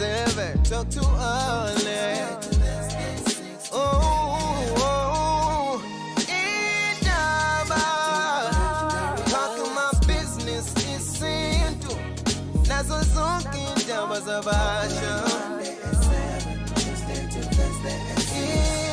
7, talk to Alex. Oh, indaba. Talk my business isintu. Nazo zonke indaba zabasha.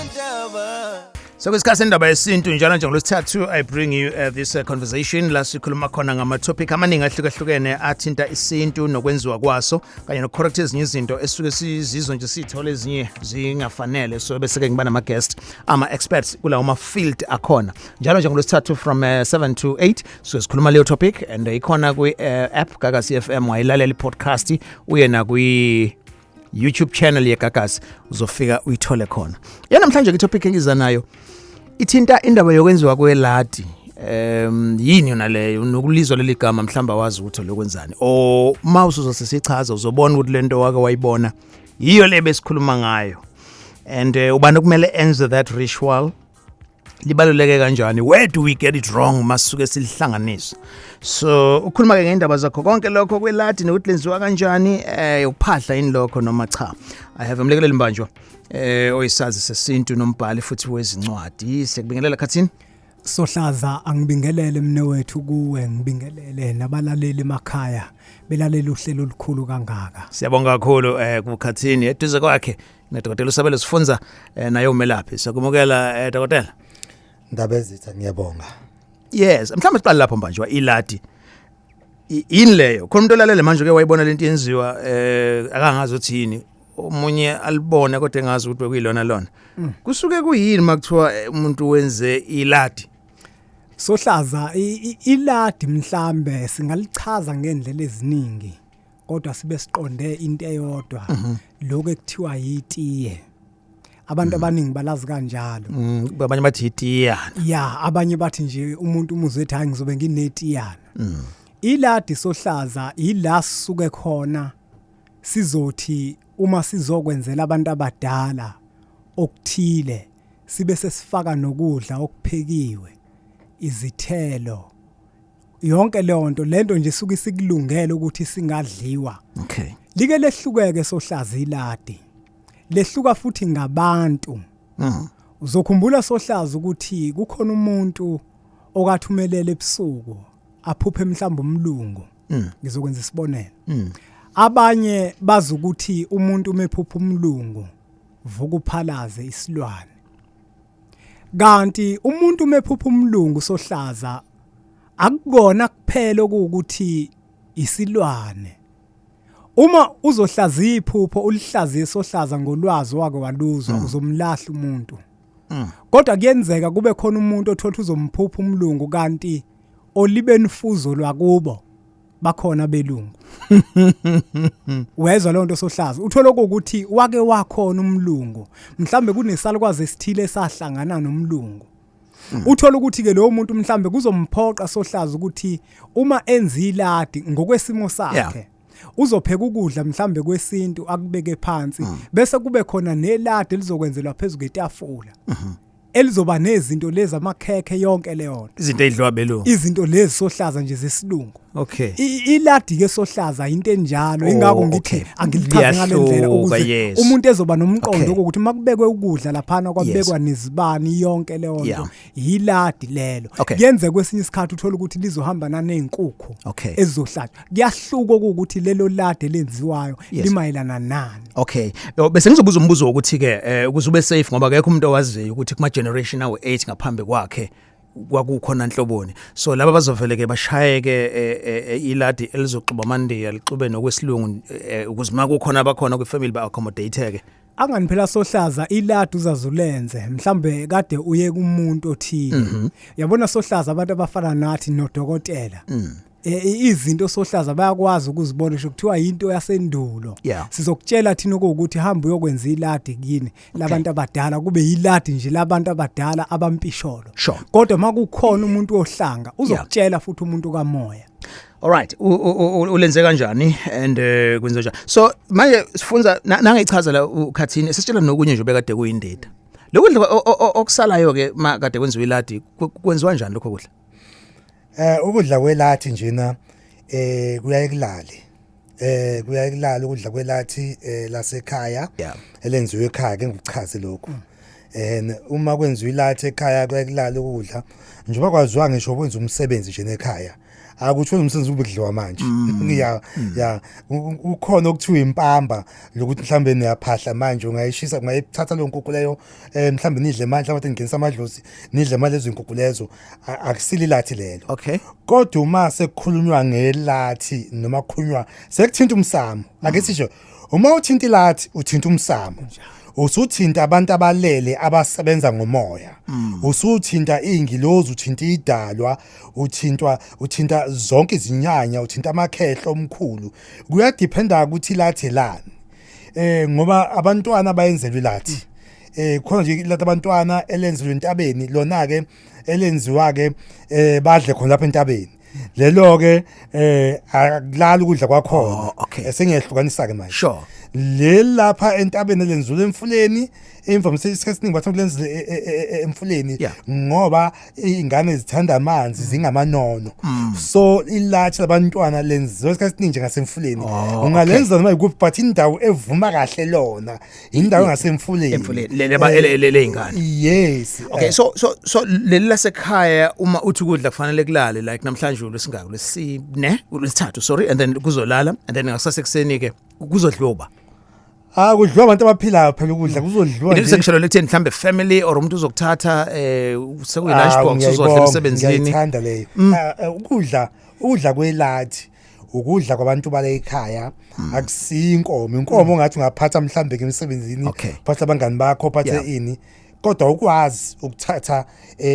Indaba. So kwisikhathi sendaba yesintu njalo nje ngolwesithathu, I bring you this conversation la sikhuluma khona ngama-topic amaningi ahlukahlukene athinta isintu nokwenziwa kwaso kanye nokucorrect ezinye izinto esisuke sizizwe nje siy'thole ezinye zingafanele. So bese-ke ngiba nama-guest, ama-experts kulawo ma-field akhona. Njalo nje ngolwesithathu from 7 to 8 so sikhuluma leyo topic and ikhona kwi-app Gagasi FM, wayilalela i-podcast, uye nakwi YouTube channel yeGagasi, uzofika uyithole khona. Ya, namhlanje ke topic engiza nayo ithinta indaba yokwenziwa kweladi. Yini yona leyo? Nokulizwa leli gama mhlamba wazi ukuthi lokwenzani, o uma usuzosisichaza uzobona ukuthi lento wake wayibona yiyo le besikhuluma ngayo. And ubani okumele enze that ritual? Libaluleke kanjani? Where do we get it wrong masuke silihlanganisa? So ukhuluma ke ngendaba zakho konke lokho kweladi nokuthi lenziwa kanjani, ukuphahla yini lokho noma cha. I have uMlekeleli Mbanjwa, oyisazi sesintu nombhali futhi wezincwadi. Sekubingelela, Khathini. Sohlaza, angibingelele mne wethu kuwe, ngibingelele nabalaleli emakhaya belalela uhlelo olukhulu kangaka. Siyabonga kakhulu kuKhathini. Eduze kwakhe nedokotela uSabelo Sifunza, naye umelaphi. Siyakumukela, dokotela. Ndaba ezitha, ngiyabonga. Yes, mhlawumbe siqale lapho, Mbanjwa, iladi. Yini leyo? Khona umuntu olalele manje ke wayibona lento yenziwa, akangazi ukuthi yini. Omunye alibone kodwa engazi ukuthi bekuyilona lona. Kusuke kuyini makuthiwa umuntu wenze iladi? Sohlaza, iladi mhlambe singalichaza ngendlela eziningi, kodwa sibe siqonde into eyodwa, lokho ekuthiwa yitiye. Abantu abaningi balazi kanjalo. Abanye bathi itiyana. Ya, abanye bathi nje umuntu umuzwe ethi, "Hayi, ngizobe nginetiyana." Iladi, sohlaza, ila sisuke khona sizothi uma sizokwenzela abantu abadala okuthile, sibe sesifaka nokudla okuphekiwe, izithelo, yonke leyo nto, lento nje suke isikulungele ukuthi singadliwa. Like lehlukeke, sohlaza, iladi lehluka futhi ngabantu. Uzokhumbula, sohlaza, ukuthi kukhona umuntu okathumelele ebusuku aphuphe mhlawumbe umlungu. Ngizokwenza isibonelo. Abanye bazi ukuthi umuntu uma ephupha umlungu, vuka uphalaze isilwane, kanti umuntu uma ephupha umlungu, sohlaza, akukona kuphela okuwukuthi isilwane. Uma uzohlaziya iphupho, ulihlaziye, sohlaza, ngolwazi wake waluzwa, uzomlahla umuntu. Kodwa kuyenzeka kube khona umuntu othola uzomphupha umlungu, kanti olibeni fuzo lwakubo bakhona belungu. Wezwa leyo nto, sohlaza? Uthola ukuthi wake wakhona umlungu, mhlambe kunesalukwazi esithile esahlangana nomlungu. Uthola ukuthi ke lowo muntu mhlambe kuzomphoqa, sohlaza, ukuthi uma enza iladi ngokwesimo sakhe uzopheka ukudla mhlambe kwesintu, akubeke phansi, bese kube khona neladi elizokwenzelwa phezulu kwetafula elizoba nezinto lezi, amakhekhe, yonke leyo nto. Izinto ezidliwa belungu. Izinto lezi, sohlaza, nje zesilungu. Okay. Iladi ke, sohlaza, into enjalo. Ingakho ngithi angilichaze ngale ndlela Liyahluka, ukuze umuntu ezoba nomqondo ukuthi makubekwe ukudla laphana, kwabekwa nezibani, yonke leyo nto, yiladi lelo. Kuyenzeka kwesinye isikhathi uthola ukuthi lizohamba nanezinkukhu ezizohlatshwa. Kuyahluka ukuthi lelo ladi elenziwayo limayelana nani. Okay. Yo, bese ngizobuza umbuzo wokuthi ke ukuze ube safe, ngoba akekho umuntu owaziyo ukuthi kuma generation awu 8 ngaphambi kwakhe kwakukhona nhloboni. So laba bazovele ke bashayeke iladi elizoxuba amandiya lixube nokwesilungu, ukuze makukhona abakhona kwi family ba accommodate ke. Angani phela, sohlaza, iladi uzazulenze mhlambe kade uye kumuntu othile. Yabona, sohlaza, abantu abafana nathi nodokotela, izinto, sohlaza, bayakwazi ukuzibona ngisho kuthiwa into yasendulo. Sizokutshela thina ukuthi hamba uyokwenza iladi kini labantu abadala, kube yiladi nje labantu abadala abampisholo. Kodwa makukhona umuntu ohlanga, uzokutshela futhi umuntu kamoya. Alright, ulenze kanjani and kwenze njani? So manje sifunza nangichaza la uKhathini sesitshela nokunye nje bekade kuyindida. Lokudla okusalayo ke ma kade kwenziwa iladi, kwenziwa kanjani lokho kudla? Ukudla kwelathi njena kuyaye kulale. Kuyaye kulala ukudla kwelathi lasekhaya elenziwe ekhaya, ke ngikuchaze lokho. Uma kwenziwa ilathi ekhaya kuyaye kulala ukudla, njengoba kwaziwa ngisho kwenza umsebenzi nje ekhaya. Akuthiwa umsebenzi ube kudliwa manje. Ya, ukhona okuthiwa impamba lokuthi mhlambe niyaphahla manje, ungayishisa, ungayithatha leyo nkukhu leyo, mhlambe nidle manje, mhlawumbe ningenisa amadlozi, nidle manje lezo nkukhu lezo. Akusili lathi lelo. Kodwa uma sekukhulunywa ngelathi noma kukhulunywa sekuthinta umsamo, ake sisho, uma uthinta ilathi uthinta umsamo, usuthinta abantu abalele abasebenza ngomoya, usuthinta ingilozi, uthinta idalwa, uthinta zonke izinyanya, uthinta amakhehlo omkhulu. Kuyadependa ukuthi ilathi lani, ngoba abantwana bayenzelwa ilathi. Khona nje ilathi abantwana elenziwe entabeni, lona ke elenziwa ke badle khona lapha entabeni. Lelo ke akulala ukudla kwakhona. Sengiyehlukanisa ke manje. Le lapha entabeni elenziwe emfuleni, imvamisa isikhathi esiningi bathi kulenzile emfuleni ngoba izingane zithanda amanzi, zingamanono. So ilathi labantwana lenziwe isikhathi esiningi nje ngasemfuleni. Ungalenza noma ikuphi, but indawo evuma kahle lona indawo ngasemfuleni. Emfuleni leyingane. Yes. Okay, so leli lasekhaya, uma uthi ukudla kufanele kulale, like namhlanje ulwesingaki? Lwesine, ulwesithathu, sorry, and then kuzolala, and then ngakusasa ekuseni ke kuzodliwa uba? Ah, kudliwa abantu abaphilayo phela ukudla, kuzodliwa nje. Nje. Sengishelo lekutheni mhlambe family or umuntu uzokuthatha sekuyi lunch Ah, box uzodla ngiyayibonga, emsebenzini. Ngiyayithanda leyo. Ah, ukudla kwelathi ukudla kwabantu bale ekhaya, akusiyo inkomo. Inkomo ongathi ungaphatha mhlambe ke emsebenzini, phatha abangani bakho, phathe ini, kodwa ukwazi ukuthatha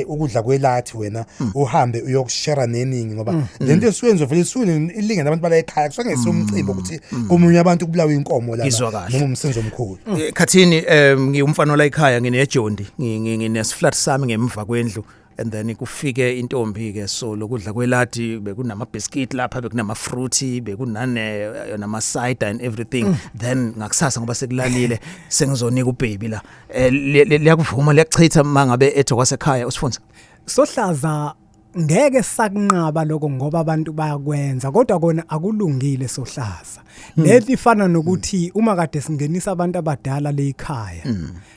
ukudla kwelathi wena uhambe uyokushare neningi, ngoba lento esuyenziwa vele isuke ilingene abantu bala ekhaya, kusuke ngesumcimbi ukuthi komunye abantu kubulawa inkomo lana Ngizwa kahle. noma umsebenzi omkhulu. Khathini, ngiwumfana la ekhaya, nginejondi, nginesiflat sami ngemva kwendlu, and then kufike intombi ke, so lokudla kweladi bekunama biscuit lapha, bekunama fruit, bekunane nama cider and everything. Then ngakusasa, ngoba sekulalile, sengizonika ubaby la. Liyakuvuma, liyachitha mangabe ethi kwasekhaya usifunza? Sohlaza, ngeke sakunqaba lokho ngoba abantu bayakwenza, kodwa kona akulungile sohlaza. Lento ifana nokuthi uma kade singenisa abantu abadala leyikhaya,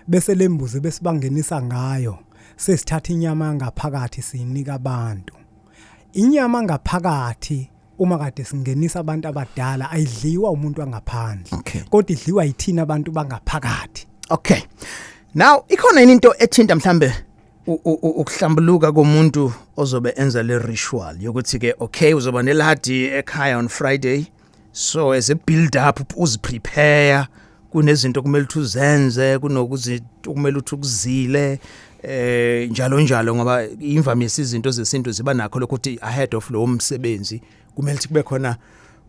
bese lembuzi besibangenisa ngayo, sesithatha inyama ngaphakathi siyinika abantu. Inyama ngaphakathi uma kade singenisa abantu abadala ayidliwa umuntu angaphandle, kodwa idliwa yithina abantu bangaphakathi. Okay. Now ikhona yini into ethinta mhlambe ukuhlambuluka komuntu ozobe enza le ritual yokuthi ke, okay, uzoba neladi ekhaya on Friday, so as a build up uziprepare, kunezinto kumele ukuthi uzenze, kunokuzi kumele ukuthi ukuzile, njalo njalo, ngoba imvamisa izinto zesintu ziba nakho lokho ukuthi ahead of lo msebenzi kumele ukuthi kube khona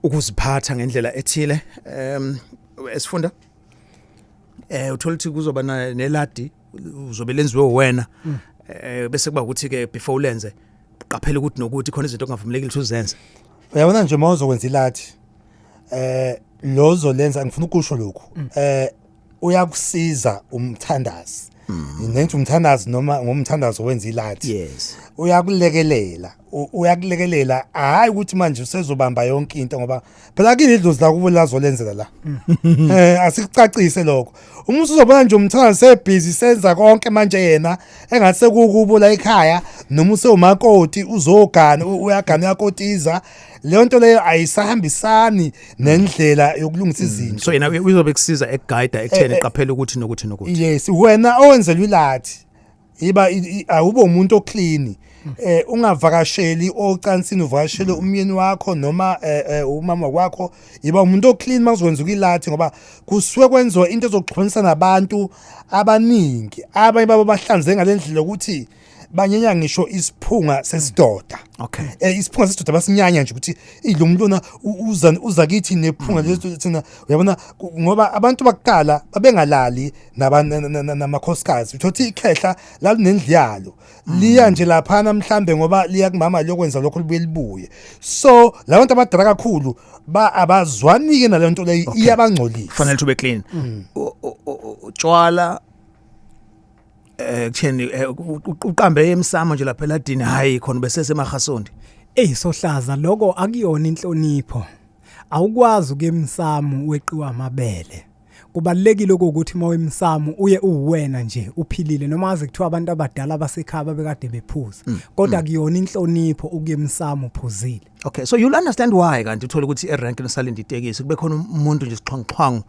ukuziphatha ngendlela ethile. Esifunda uthola ukuthi kuzoba neladi uzobe lenziwe wena, bese kuba ukuthi ke before ulenze qaphela ukuthi nokuthi khona izinto ongavumelekile ukuthi uzenze. Uyabona nje, uma uzokwenza ilathi lo zolenza, ngifuna ukusho lokhu, uyakusiza umthandazi, nenthi umthandazi noma ngomthandazo wenza ilathi, uyakulekelela, uyakulekelela, hayi ukuthi manje usezobamba yonke into, ngoba phela kini idlozi la kubo lazolenzela la. Asikucacise lokho. Uma usuzobona nje umthandazi sebhizi senza konke manje, yena engathi sekukubo la ekhaya, noma usewumakoti uzogana, uyagana, uyakotiza, leyo nto leyo ayisahambisani nendlela yokulungisa izinto. So yena uzobe kusiza ekuguide ekutheni qaphela ukuthi nokuthi nokuthi. Yes, wena owenzelwa ilathi iba awube umuntu oclean, ungavakasheli ocansini, uvakashele umyeni wakho noma umama wakho. Iba umuntu oclean makuzokwenza ilathi, ngoba kusuke kwenziwa into ezokuxhumanisa nabantu abaningi, abanye babo bahlanze ngalendlela ukuthi banyenya ngisho isiphunga sesidoda. Isiphunga sesidoda basinyanya nje ukuthi lo muntu lona uza kithi nephunga lesidoda thina, uyabona, ngoba abantu bakuqala babengalali namakhosikazi. Uthothi ikhehla lalinendlu yalo, liya nje laphana mhlambe ngoba liya kumama liyokwenza lokho, libuye libuye. So labantu abadala kakhulu ba abazwani-ke naleyo nto leyo, iyabangcolisa. Kufanele ukuthi ube clean. Utshwala kutheni, uqambe emsamo nje lapha eladini, hayi khona bese semahasondi. Ey sohlaza, lokho akuyona inhlonipho. Awukwazi ukuya emsamo weqiwa amabele. Kubalekile ukuthi uma wemsamo uye uwena nje uphilile, noma aze kuthiwa abantu abadala basekhaya babekade bephuza, kodwa kuyona inhlonipho ukuya emsamo uphuzile. Okay, so you'll understand why kanti uthola ukuthi erank nisalinda itekisi kube khona umuntu nje sixhwanguxhwangu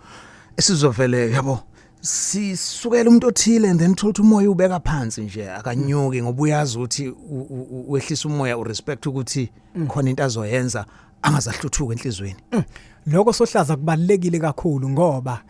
esizovele, yabo, sisukela umuntu othile, and then uthola ukuthi umoya ubeka phansi nje, akanyuki, ngoba uyazi ukuthi wehlisa umoya, urespect ukuthi khona into azoyenza angazahluthuka enhlizweni. Lokho sohlaza kubalekile kakhulu, ngoba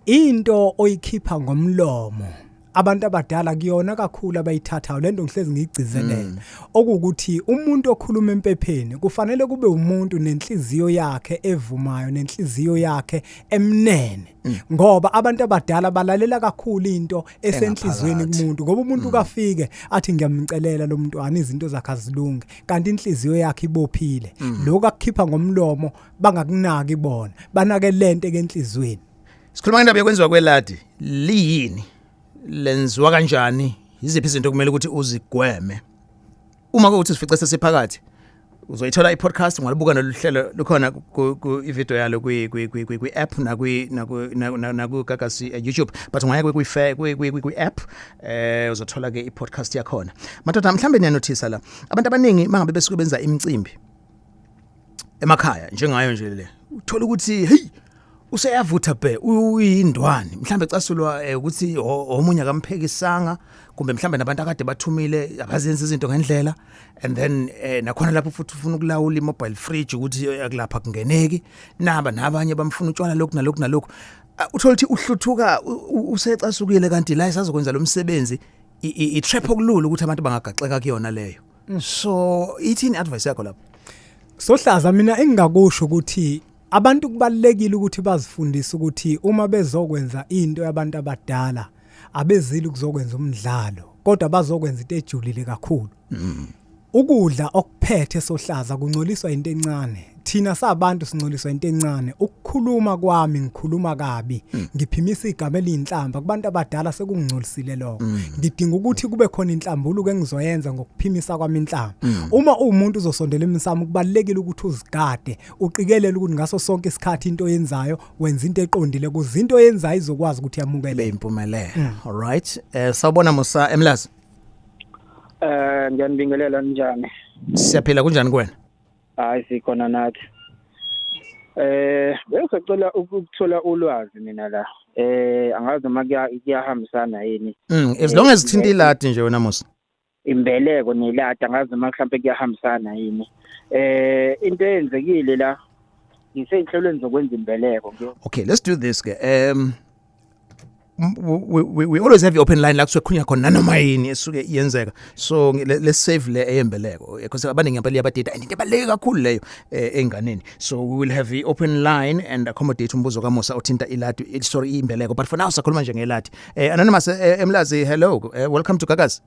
into oyikhipha ngomlomo abantu abadala kuyona kakhulu abayithathayo lento. Ngihlezi ngiyigcizelela okuwukuthi umuntu okhuluma empepheni kufanele kube umuntu nenhliziyo yakhe evumayo, nenhliziyo yakhe emnene, ngoba abantu abadala balalela kakhulu into esenhliziyweni engaphakathi. Kumuntu, ngoba umuntu kafike athi, "Ngiyamcelela lo mntwana, izinto zakhe azilunge," kanti inhliziyo yakhe ibophile. Lokhu akukhipha ngomlomo bangakunaki bona, banake lento kenhliziyweni. Sikhuluma ngendaba yokwenziwa kweladi. Liyini, lenziwa kanjani, yiziphi izinto okumele ukuthi uzigweme uma kuwukuthi sifice sesiphakathi? Uzoyithola i-podcast, ungalibuka noluhlelo lukhona ku i-video yalo kwi app naku Gagasi YouTube, but ungaya kwi app, uzothola ke i-podcast yakhona. Madoda, mhlambe niyanothisa la, abantu abaningi mangabe besuke benza imicimbi emakhaya njengayo nje le, uthola ukuthi hey, useyavutha bhe, uyindwani, mhlambe casulwa ukuthi omunye akamphekisanga, kumbe mhlambe nabantu akade bathumile abazenza izinto ngendlela, and then nakhona lapho futhi ufuna ukulawula i-mobile fridge ukuthi akulapha kungeneki naba nabanye bamfuna utshwala, lokhu nalokhu nalokhu. Ah, uthola ukuthi uhluthuka, usecasukile, kanti la esazokwenza lo msebenzi i-trap okulula ukuthi abantu bangagaxeka kuyona leyo. So ithini advice yakho lapho? Sohlaza, mina engingakusho ukuthi abantu kubalekile ukuthi bazifundise ukuthi uma bezokwenza into yabantu abadala, abezili kuzokwenza umdlalo, kodwa bazokwenza into ejulile kakhulu. Ukudla okuphethe sohlaza kungcoliswa into encane. Thina sabantu singcoliswa into encane. Ukukhuluma kwami, ngikhuluma kabi, ngiphimisa igama eliyinhlamba kubantu abadala, sekungcolisile lokho. Ngidinga ukuthi kube khona inhlambuluko engizoyenza ngokuphimisa kwami inhlamba. Uma uwumuntu uzosondela emsamo, kubalekile ukuthi uzigade, uqikelele ukuthi ngaso sonke isikhathi into oyenzayo wenza into eqondile, kuze into oyenzayo izokwazi ukuthi yamukeleke. Impumelelo. All right, sawubona Musa Emlazi. Ngiyanibingelela, njani? Siyaphila, kunjani kuwena? Hayi, sikhona nathi. Bengisacela ukuthola ulwazi mina la. Angazi noma kuyahambisana yini. As long as thinta iladi nje wena, Musa. Imbeleko neladi, angazi noma mhlawumbe kuyahambisana yini. Into eyenzekile la, ngiseyinhlelweni zokwenza imbeleko. Okay, let's do this ke. We always have the open line la kusuke khulunywa khona nanoma yini esuke iyenzeka, so let's save le eyembeleko because abaningi ngempela iyabadida and into ebaluleke kakhulu leyo enganeni. So we will have the open line and accommodate umbuzo kaMusa othinta iladi, sorry, imbeleko, but for now sakhuluma nje ngeladi. Anonymous Emlazi, hello, welcome to Gagasi.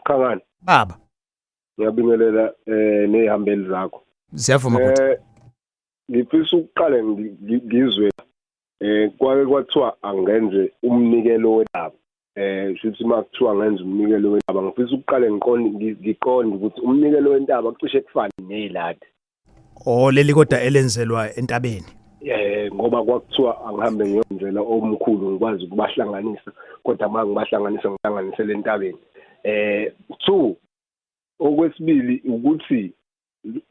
Khangani. Baba. Ngiyabingelela nezihambeli zakho. Siyavuma kodwa. Ngifisa ukuqale ngizwe kwake kwathiwa angenze umnikelo wentaba. Sithi makuthiwa ngenza umnikelo wentaba, ngifisa ukuqale ngiqonde ukuthi umnikelo wentaba kucishe kufane neladi. Oh, leli kodwa elenzelwa entabeni. Ngoba kwakuthiwa angihambe ngiyenzela omkhulu ngikwazi ukubahlanganisa, kodwa uma ngibahlanganisa ngihlanganisele entabeni. Two, okwesibili ukuthi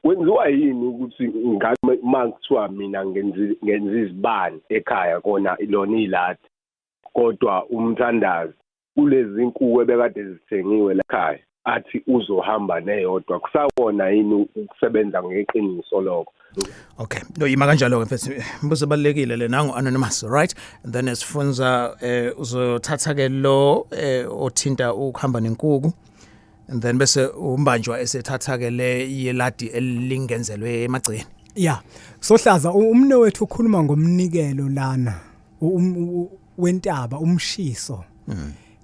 kwenziwa yini ukuthi ngabe makuthiwa mina ngenza izibani ekhaya, kona ilona iladi, kodwa umthandazi kulezi nkuku ebekade zithengiwe la ekhaya athi uzohamba neyodwa, kusawona yini ukusebenza ngeqiniso lokho? Okay, no, yima kanjalo ke mfethu. Imibuzo ebalekile le nangu anonymous, right? And then esifunza uzothatha ke lo othinta ukuhamba nenkuku. And then bese umbanjwa esethatha ke le yeladi elingenzelwe emagceni. Ya, sohlaza, umne wethu ukhuluma ngomnikelo lana wentaba, umshiso.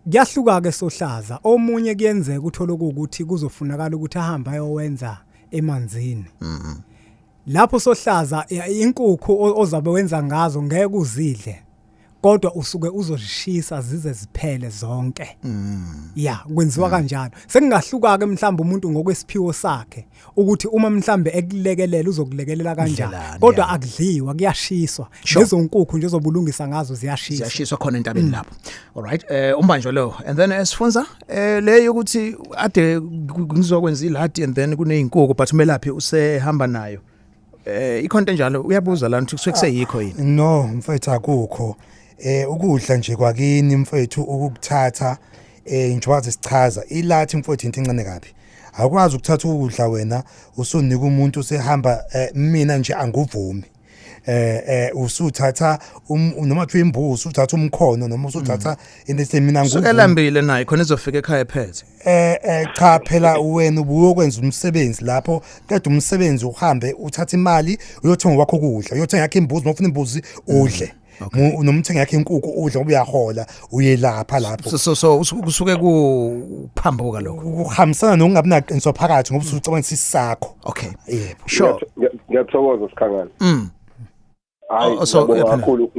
Kuyahluka ke sohlaza, omunye kuyenzeka uthola ukuthi kuzofunakala ukuthi ahambe ayowenza emanzini. Lapho sohlaza, inkukhu ozabe wenza ngazo ngeke uzidle. Kodwa usuke uzozishisa zize ziphele zonke. Ya, kwenziwa kanjalo. Sekungahluka ke mhlawumbe umuntu ngokwesiphiwo sakhe ukuthi uma mhlambe ekulekelela uzokulekelela kanjani. Ndlelani, Kodwa akudliwa, kuyashiswa. Lezo nkukhu nje ozobulungisa ngazo ziyashiswa. Ziyashiswa khona entabeni lapho. Alright, umbanjwa lo. And then esifunza le yokuthi ade ngizokwenza iladi and then kunezinkukhu, but umelaphi usehamba nayo. Ikhonto enjalo uyabuza lana ukuthi kusuke kuseyikho yini? No mfethu, akukho. Ukudla nje kwakini mfethu, ukukuthatha njengoba sichaza ilathi mfethu, into encane kabi. Akwazi ukuthatha ukudla wena usunika umuntu usehamba. Mina nje anguvumi. Usuthatha noma kuthiwa imbuzi, usuthatha umkhono noma usuthatha into ethi mina Suke anguvumi. elambile naye khona izofika ekhaya ephethe. Cha phela, wena ubuyokwenza umsebenzi lapho, qeda umsebenzi uhambe uthatha imali uyothenga kwakho ukudla, uyothenga yakhe imbuzi uma ufuna imbuzi udle. Noma uthenga yakhe inkukhu udle, ngoba uyahola, uyelapha lapho. So kusuke kuphambuka lokho. Kuhambisana nokungabi naqiniso phakathi ngoba usucabanga isisakho. Okay. Yebo. Sure. Ngiyathokoza, Sikhangana. Hayi, Oh, so, ngiyabonga uyaphela. kakhulu,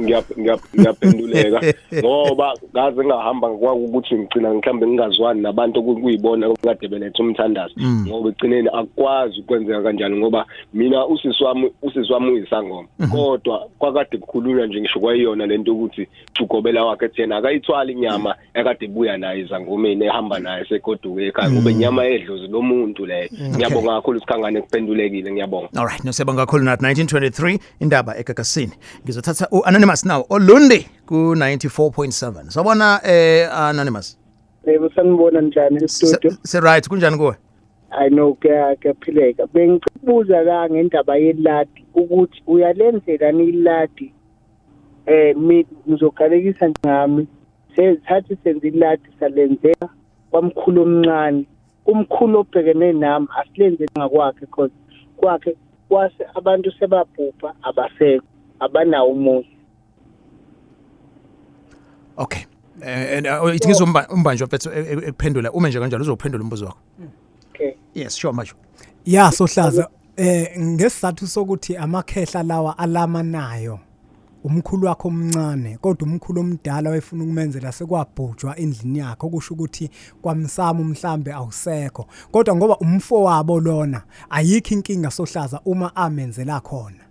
ngiyaphenduleka ngoba ngaze ngahamba ukuthi ngigcina mhlambe ngingazwani nabantu okuyibona okade beletha umthandazo, ngoba egcineni akukwazi ukwenzeka kanjani, ngoba mina usisi wami uyisangoma, kodwa kwakade kukhulunywa nje ngisho kwayiyona lento ukuthi ugobela wakhe thena akayithwali inyama ekade ibuya naye izangomeni, ehamba naye segoduke ekhaya, ngoba inyama yedlozi lomuntu leyo. Ngiyabonga kakhulu, Sikhangane, kuphendulekile, ngiyabonga. All right, nosiyabonga kakhulu nathi. 1923 indaba egagasini. Ngizothatha uAnonymous now, Olundi ku 94.7. Sawubona Anonymous. Yebo, sanibona, njani e-studio? Se right, kunjani kuwe? I know kuyaphileka. Bengikubuza la ngendaba yeladi ukuthi uyalenzelani iladi? Mi ngizoqalekisa ngami. Sezithathi senze iladi, salenzela kwamkhulu omncane. Umkhulu obhekene nami asilenze ngakwakhe because kwakhe kwase abantu sebabhubha, abasekho, abanawo umuzi. Okay. And ithi ngizomba umbanjwa mfethu ekuphendula uma nje kanjalo uzophendula umbuzo wakho. Okay. Yes, sure manje. Ya sohlaza, ngesizathu sokuthi amakhehla lawa alamanayo umkhulu wakho omncane, kodwa umkhulu omdala wayefuna ukumenzela sekwabhujwa endlini yakhe, okusho ukuthi kwamsamo mhlambe awusekho, kodwa ngoba umfo wabo lona, ayikho inkinga sohlaza uma amenzela khona.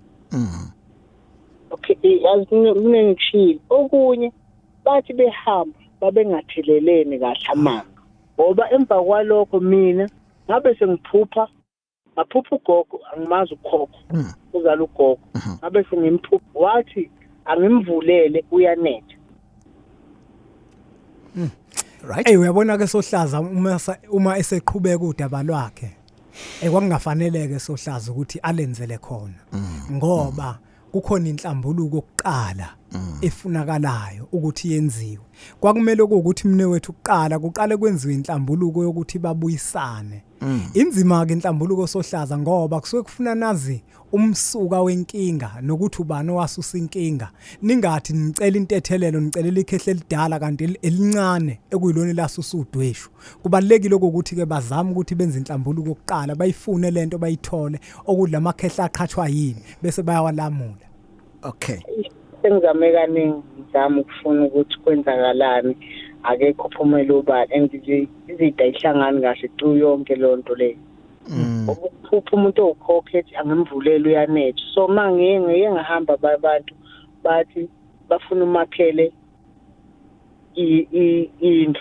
Okay, yazi kunengishilo okunye, bathi behamba babengathelelene kahle amanzi, ngoba emva kwalokho mina ngabe sengiphupha, ngaphupha ugogo, angimazi ukhokho uzala ugogo, ngabe sengimphupha, wathi angimvulele, uyanetha. Right. Ey, uyabona ke sohlaza, uma eseqhubeka udaba lwakhe, kwakungafaneleke sohlaza ukuthi alenzele khona, ngoba kukhona inhlambuluko okuqala efunakalayo ukuthi yenziwe. Kwakumele ukuthi mne wethu kuqala kuqale kwenziwe inhlambuluko yokuthi babuyisane. Inzima ke inhlambuluko sohlaza, ngoba kusuke kufuna nazi umsuka wenkinga nokuthi ubani owasusa inkinga. Ningathi nicela intethelelo, nicelela ikhehle elidala kanti elincane ekuyilona lasusa udweshu. Kubalekile ukuthi ke bazame ukuthi benze inhlambuluko kuqala, bayifune lento, bayithole okudla amakhehla aqhathwa yini, bese bayawalamula. Okay. Sengizame kaningi, ngizama ukufuna ukuthi kwenzakalani, akekho uphumela obala and nje izinto ayihlangani kahle tu yonke leyo nto leyo. Ngoba ukuphupha umuntu owukhokha ethi angimvulele uyanetha, so uma ngiye ngahamba abantu bathi bafuna umakhele indlu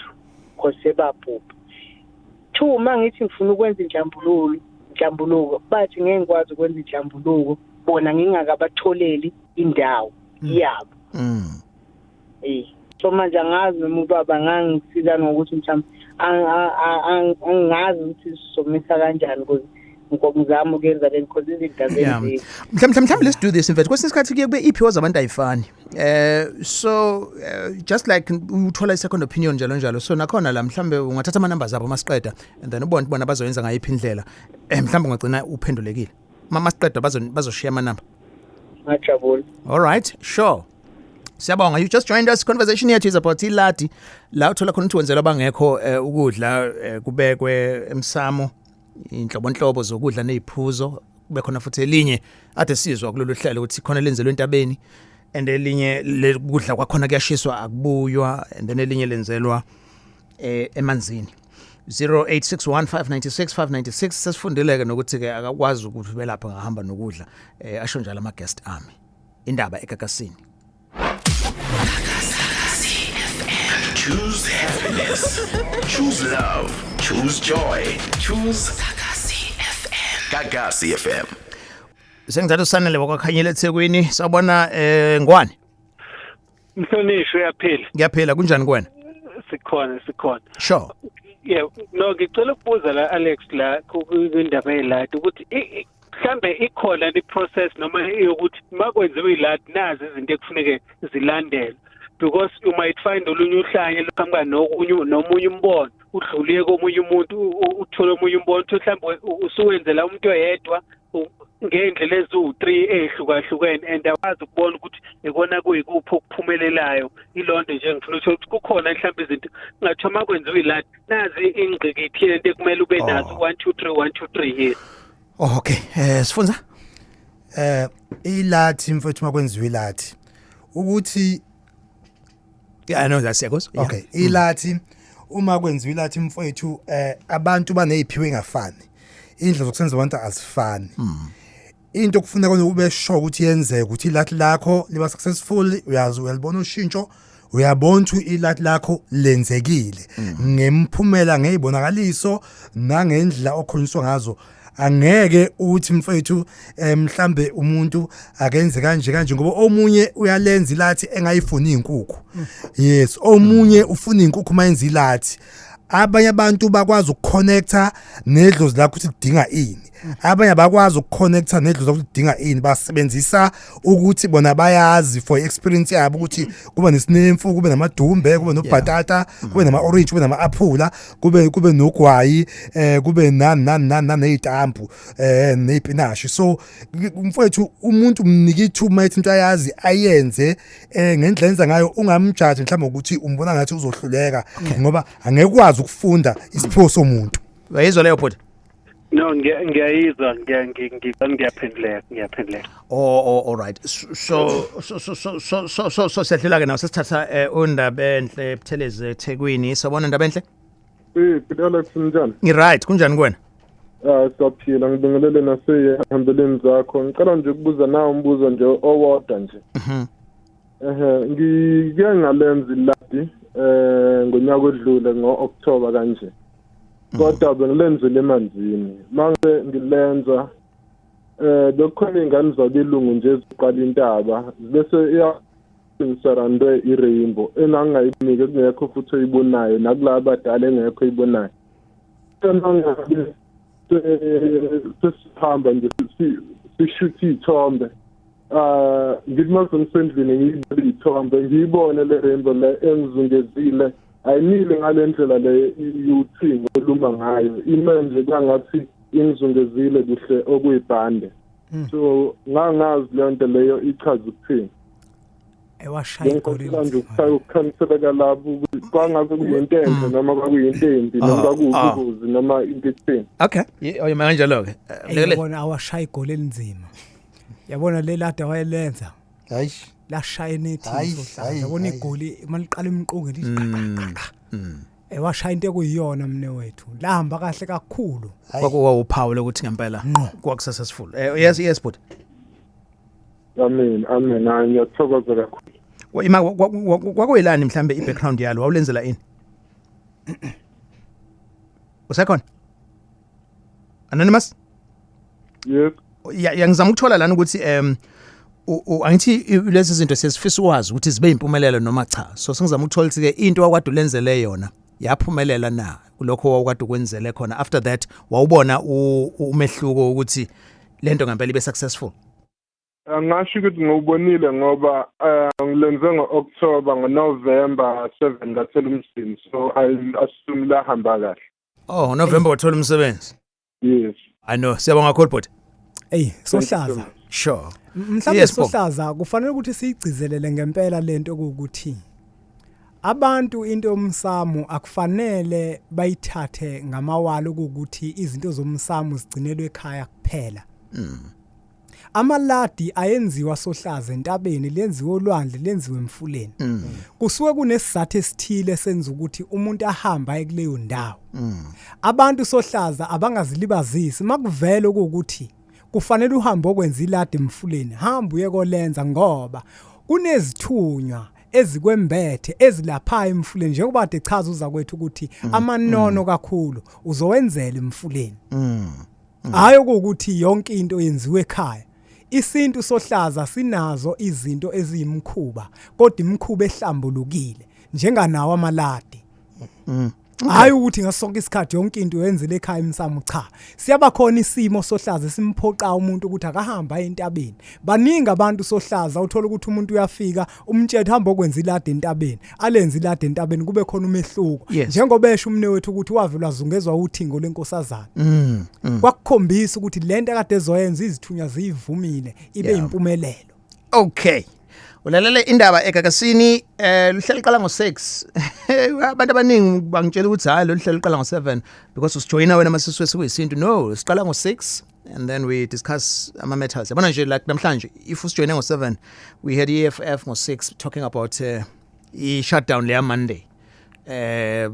cause sebabhubha. Two, uma ngithi ngifuna ukwenza inhlambuluko, bathi ngeke ngikwazi ukwenza inhlambuluko bona ngingakabatholeli indawo yabo. So manje angazi noma ubaba ngangisiza ngokuthi mhlawumbe angazi ukuthi sizomisa kanjani because ngizama ukuyenza le because izinto azenzeki. Mhlawumbe let's do this in fact. Kwesinye isikhathi kuye kube iphiwo zabantu ayifani. So just like uthola i second opinion njalo njalo. So nakhona la mhlambe ungathatha ama numbers abo masiqeda and then ubone bona bazoyenza ngayiphi indlela. Mhlambe ungagcina uphendulekile. Masiqeda bazoshiya ama number. Ngajabula. All right, sure. Siyabonga. You just joined us. Conversation yethu is about iladi. La uthola khona ukuthi wenzela abangekho ukudla, kubekwe emsamo inhlobonhlobo zokudla neziphuzo, kube khona futhi elinye ade sizwa kulolu hlelo ukuthi khona lenzelwe entabeni. And elinye lekudla kwakhona kuyashiswa, akubuywa, and then elinye lenzelwa emanzini. 0861596596. Sesifundileke nokuthi ke akakwazi ukuthi belapha ngahamba nokudla, asho njalo ama guest ami. Indaba eGagasini. Choose happiness. Choose love. Choose joy. Choose Gagasi FM. Gagasi FM. Sengithatha uSanele wakwaKhanyile eThekwini. Sawubona, Ngwane. Mhlonishwa, uyaphila? Ngiyaphila, kunjani kuwena? Sikhona, sikhona. Yeah, no, ngicela ukubuza la, Alex, la kwindaba yeladi ukuthi mhlambe ikhona i process noma yokuthi makwenziwe iladi nazi izinto ekufuneke zilandelwe, because you might find olunye uhlanye luqhamuka nokunye nomunye umbono, udluliye komunye umuntu, uthole omunye umbono, uthi mhlambe usuwenzela umuntu oyedwa ngendlela eziwu-3 ey'hlukahlukene, and awazi ukubona ukuthi ikona kuyikuphi okuphumelelayo. Ilonto nje ngifuna ukuthola ukuthi kukhona mhlawumbe izinto kungathiwa uma kwenziwa iladi nazi ingqikithi lento ekumele ube nazo, 1 2 3 1 2 3, yes. Oh, okay, sifunza. Ilathi, mfethu, makwenziwa ilathi ukuthi Yeah, I know that's, siyakuzwa. Yeah. Okay, ilathi, uma kwenziwa ilathi, mfethu, abantu baneziphiwo engafani, indlela zokusenza abantu azifani. Into kufuneka ube sure ukuthi yenzeke ukuthi ilathi lakho liba successful, uyazi, uyalibona ushintsho, uyabona ukuthi ilathi lakho lenzekile ngemphumela, ngezibonakaliso nangendlela okhulunyiswa ngazo. Angeke uthi, mfethu, mhlambe umuntu akenze kanje kanje, ngoba omunye uyalenza ilathi engayifuni inkukhu. Yes, omunye ufuna inkukhu mayenza ilathi. Abanye abantu bakwazi ukuconnecta nedlozi lakho ukuthi lidinga ini, abanye abakwazi ukuconnecta nedlozi lakho ukuthi lidinga ini. Basebenzisa ukuthi bona bayazi for experience yabo ukuthi kuba nesinemfu, kube namadumbe, kube nobhatata, kube nama orange, kube nama aphula, kube nogwayi, kube nani nani nani nani, nezitambu, nezipinashi. So mfowethu, umuntu umnika ithuba ethi into ayazi ayenze ngendlela enza ngayo. Ungamjaji mhlawumbe ukuthi umbona ngathi uzohluleka, ngoba angeke ukwazi ukufunda isiphiwo somuntu. Uyayizwa leyo, bhuti? No, ngiyayizwa, ngiyaphenduleka, ngiyaphenduleka. Oh, all right. So siyadlula ke nawe, sesithatha uNdabenhle Buthelezi eThekwini. Sawubona, Ndabenhle. Hey, Alex, njani? Ngi-right, kunjani kuwena? Ah, siyaphila, ngibingelele nasehambeleni zakho. Ngicela nje ukubuza nawe umbuzo nje owodwa nje. Ehhe, ngike ngalenza iladi ngonyaka odlule ngo-October kanje. Kodwa bengilenzile emanzini. Manje ngilenza bekukhona ingane zabelungu nje eziqala intaba bese iya ngisurroundwe i-rainbow engangayibonike, kungekho futhi oyibonayo, nakulaba abadala engekho oyibonayo. Mangabe sesihamba nje sishutha iy'thombe, ngithi mase ngisendlini ngiyibone iy'thombe, ngiyibone le rainbow le engizungezile, ayimile ngale ndlela le yuthingo oluma ngayo, ime nje kwangathi ingizungezile kuhle okuyibhande. So ngangazi leyo nto leyo ichaza ukuthini. Ewashaya igoli. Ngicela nje ukukhanseleka lapho ukuthi kwangabe kuyinto enhle noma kwakuyinto embi noma kwakuwubungozi noma into ethini. Okay. Oyima kanjalo ke. Lekelele. Yabona, awashaya igoli elinzima. Yabona le lada wayelenza. Hayi. Lashaya enethi Hayi, sohlala. hayi, Yabona hayi. igoli maliqala emqonge lithi qa qa qa. Ewashaya into ekuyiyona, mne wethu. Lahamba kahle kakhulu. Kwakuwa uphawu lokuthi ngempela kwakusuccessful. Yes, bhuti. Amen, amen. Hayi, ngiyathokoza kakhulu. Ima, kwakuyilani mhlambe i-background yalo, wawulenzela ini? Usekhona? Anonymous? Yes. Ya, ngizama ukuthola lana ukuthi angithi lezi zinto siyasifisa ukwazi ukuthi zibe impumelelo noma cha. So sengizama ukuthola ukuthi ke into wakade ulenzele yona yaphumelela na kulokho wawukade ukwenzele khona. After that wawubona umehluko ukuthi lento ngempela ibe successful? Angasho ukuthi ngiwubonile ngoba ngilenze ngo-October, ngo-November 7 ngathola umsebenzi, so I assume lahamba kahle. Oh, November wathola umsebenzi. Yes. I know, siyabonga kakhulu, bhuti. Ey, sohlaza. Sure. Mhlawumbe Yes, Bob. sohlaza kufanele ukuthi siyigcizelele ngempela lento ukuthi abantu into yomsamo akufanele bayithathe ngamawala, ukuthi izinto zomsamo zigcinelwe ekhaya kuphela. Amaladi ayenziwa sohlaza entabeni, lenziwe olwandle, lenziwe emfuleni. Kusuke kunesizathu esithile senza ukuthi umuntu ahamba aye kuleyo ndawo. Abantu sohlaza abangazilibazisi makuvele ukuthi kufanele uhambe okwenza iladi emfuleni, hamba uye kolenza, ngoba kunezithunywa ezikwembethe ezilapha emfuleni, njengoba kade chaza uza kwethu ukuthi amanono kakhulu uzowenzela emfuleni. Hayi ukuthi yonke into yenziwe ekhaya. Isintu sohlaza sinazo izinto eziyimkhuba, kodwa imkhuba ehlambulukile njenganawo amaladi. Hayi ukuthi ngasonke isikhathi yonke into yenzele ekhaya emsamo, cha. Siyaba khona isimo sohlaza simphoqa umuntu ukuthi akahamba entabeni. Baningi abantu sohlaza uthola ukuthi umuntu uyafika umtshethe hamba okwenza iladi entabeni, alenze iladi entabeni, kube khona umehluko. Njengoba esho umne wethu ukuthi wavelwa zungezwa uthingo lenkosazana. Kwakukhombisa ukuthi lento akade ezoyenza izithunywa ziyivumile, ibe impumelelo. Okay. Ulalele indaba eGagasini, luhlelo liqala ngo6. Abantu abaningi bangitshela ukuthi hayi, lo hlelo liqala ngo7 because usijoyina wena masiswe sikuyisintu. No, siqala ngo6 and then we discuss ama matters. Yabona nje, like namhlanje if usijoyine ngo7, we had EFF ngo6 talking about i shutdown leya Monday.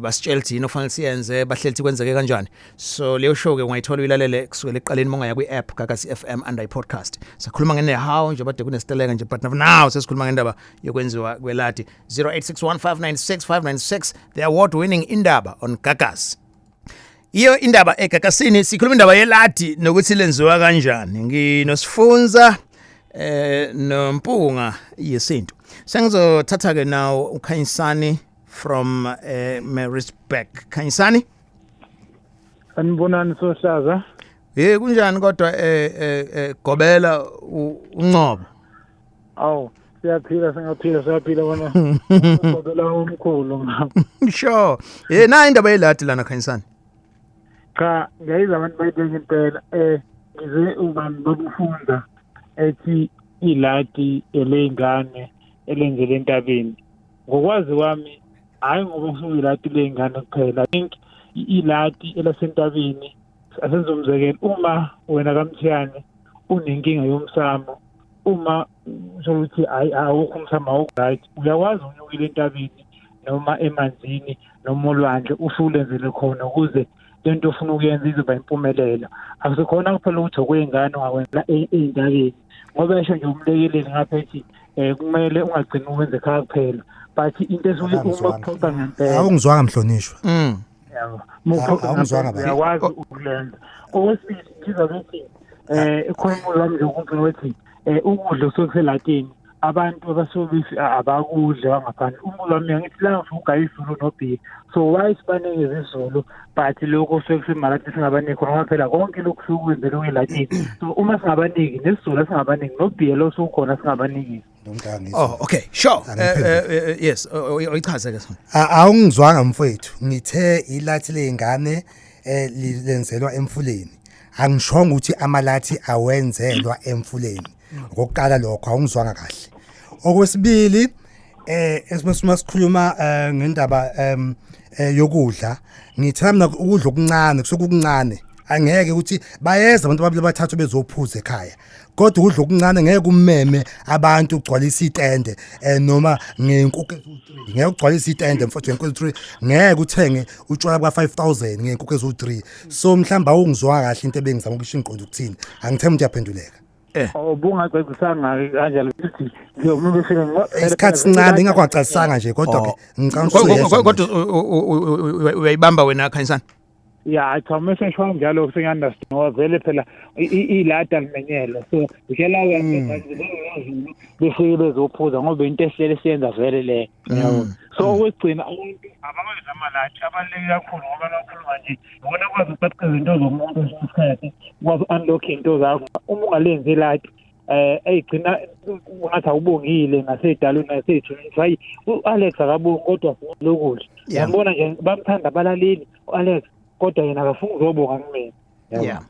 Basitshela ukuthi yini ofanele siyenze, bahleli kwenzeke kanjani. So leyo show ke ungayithola uyilalele kusukela ekuqaleni mongaya kwi-app Gagasi FM under i-podcast. Sakhuluma ngenehawu nje bade kunesiteleka nje, but now sesikhuluma ngendaba yokwenziwa kweladi. 0861596596, the award winning Indaba on Gagasi. Iyo indaba eGagasini, sikhuluma indaba yeladi nokuthi lenziwa kanjani. Nginosifunza noMpunga Yesintu. Sengizothatha ke now uKhanyisani from Maritzburg. Khanyisani. Sanibonani sohlaza. Hey, kunjani kodwa gobela uncobo? Awu, siyaphila, singaphila, siyaphila bona. Gobela omkhulu ngapha. Sure. Na indaba yeladi lana, Khanyisani. Cha, ngiyayizwa abantu bayibeka impela. Ngize ubani babufunda ethi iladi elengane elenzele entabeni. Ngokwazi kwami, hayi ngoba kusuke iladi lengane kuphela. I think iladi elasentabeni, asenze umzekelo, uma wena kaMthiyane unenkinga yomsamo, uma usho ukuthi hayi, awukho umsamo, awukho right, uyakwazi unyukile entabeni noma emanzini noma olwandle, ufulenzele khona ukuze lento ofuna ukuyenza izoba impumelelo. Akusekhona kuphela ukuthi okwengane ungakwenza ey'ntabeni, ngoba esho nje umlekeleli ngapha ethi kumele ungagcini ukwenza ekhaya kuphela, but into esuke uma kuphoqa ngempela. Awungizwanga mhlonishwa. Yabo, uma Awungizwanga baba. uyakwazi ukulenza. Okwesibili, ngizwa bethi ikhona umbuzo wami nje ukuthi ukuthi ukudla osuke kuselatini abantu abasuke abakudla bangaphandle. Umbuzo wami, angithi la ngifuna ugaya isiZulu nobhiya, so why sibanikeze isiZulu but lokho kusuke kusemalathi singabaniki khona, ngoba phela konke lokhu kusuke kwenzele kwelatini, so uma singabaniki nesiZulu singabaniki nobhiya lo osukhona singabaniki. Oh, okay, sure. Yes, oyichaze ke sona. Awungizwanga mfowethu, ngithe ilathi ley'ngane lenzelwa emfuleni. Angishongo ukuthi amalathi awenzelwa emfuleni. Okokuqala lokho awungizwanga kahle. Okwesibili, esibesuma sikhuluma ngendaba yokudla, ngithe mina ukudla okuncane kusuke kuncane, angeke ukuthi bayeza abantu ababili bathathu bezophuza ekhaya, kodwa ukudla okuncane ngeke umeme abantu ugcwalisa itende noma ngenkukhu ezu3, ngeke ugcwalise itende mfowethu ngenkukhu ezu3, ngeke uthenge utshwala bka 5000 ngenkukhu ezu3. So mhlamba awungizwa kahle into ebengizama ukusho, inqondo ukuthini, angithembi ukuthi uyaphenduleka. Oh, bungacacisanga kanjalo ukuthi njengoba befika Isikhathi sincane ingakwacacisanga nje, kodwa ke ngicabanga ukuthi uyezwa. Kodwa uyayibamba wena, Khanyisani? Ya, cha, uma sesho kanjalo sengi-understand, ngoba vele phela iladi alimenyelwa, so ngitshela ke befike bezophuza ngoba into esihlele siyenza vele le, yabo. So okwekugcina, abantu abawenza amaladi abaluleke kakhulu, ngoba nakhuluma nje ubona kwazi ukuqaqeza izinto zomuntu kwesinye isikhathi, ukwazi u-unlock iy'nto zakho. Uma ungalenzi iladi, eyigcina ungathi awubongile nasey'dalweni nasey'thunini, hayi, u-Alex akabongi kodwa lokudla. Yabona nje bamthanda abalaleli u-Alex, kodwa yena akafuni ukuzobonga kumina. Yeah.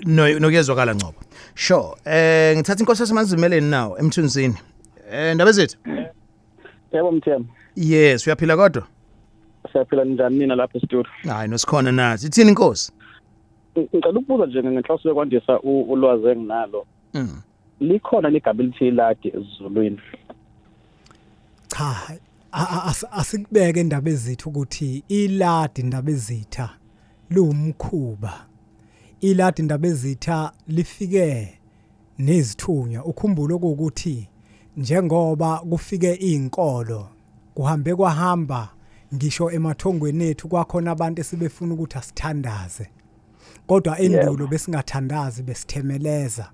No, nokuyezwakala Ngcobo. Sure. Ngithatha inkosi yaseMazimeleni nawo eMthunzini. Ndaba zethu. Yebo Mthembu. Yes, uyaphila kodwa? Siyaphila, njani nina lapha e-studio? Hayi, nosikhona nathi. Ithini inkosi? Ngicela ukubuza nje ngenhloso yokwandisa ulwazi enginalo. Likhona ligama elithi iladi esiZulwini? Cha, asikubeke indaba ezitha ukuthi iladi, indaba ezitha, liwumkhuba. Iladi, indaba ezitha, lifike nezithunywa. Ukhumbule ukuthi njengoba kufike izinkolo, kuhambe kwahamba ngisho emathongweni ethu, kwakhona abantu esibefuna ukuthi asithandaze, kodwa endulo besingathandazi, besithemeleza.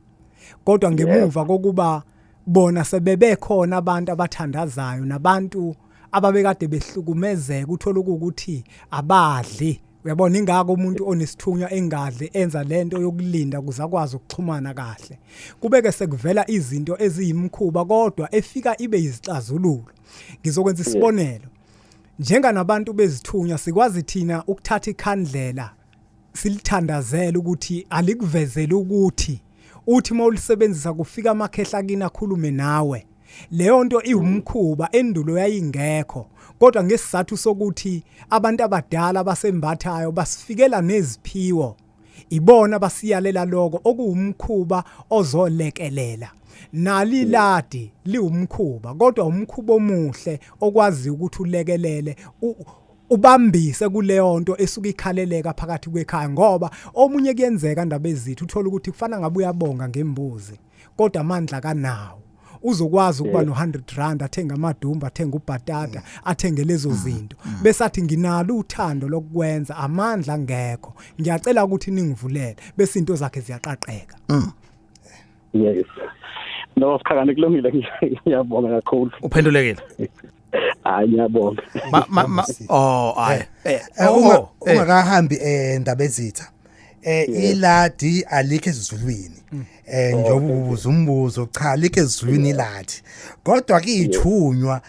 Kodwa ngemuva kokuba bona sebebekhona abantu abathandazayo nabantu ababekade behlukumezeka, uthola ukuthi abadli, uyabona, ingako umuntu onesithunywa engadli, enza lento yokulinda ukuze akwazi ukuxhumana kahle. Kubeke sekuvela izinto eziyimkhuba, kodwa efika ibe izixazululo. Ngizokwenza isibonelo, njenganabantu bezithunywa, sikwazi thina ukuthatha ikhandlela silithandazele ukuthi alikuvezele ukuthi uthi mawulisebenzisa kufika amakhehla kini akhulume nawe. Leyo nto iwumkhuba, endulo yayingekho, kodwa ngesizathu sokuthi abantu abadala basembathayo basifikela neziphiwo, ibona basiyalela lokho okuwumkhuba ozolekelela. Naliladi liwumkhuba, kodwa umkhuba omuhle okwazi ukuthi ulekelele, ubambise kuleyo nto esuke ikhaleleka phakathi kwekhaya, ngoba omunye kuyenzeka, ndaba ezithu, uthola ukuthi kufana ngabe uyabonga ngembuzi kodwa amandla kanawo. Uzokwazi ukuba no-R100, athenga amadumba, athenga ubhatata, athenge lezo zinto, bese athi, "Nginalo uthando lokwenza, amandla ngekho, ngiyacela ukuthi ningivulele," bese into zakhe ziyaqaqeka. Yes, no, sikhakane, kulungile, ngiyabonga kakhulu. Uphendulekile? Hayi, ngiyabonga. Ma ma ma oh, hayi. Uma ungakahambi, ndaba ezitha, iladi alikho esizulwini. Njengoba ubuza umbuzo, cha, alikho esizulwini iladi, kodwa ke ithunywa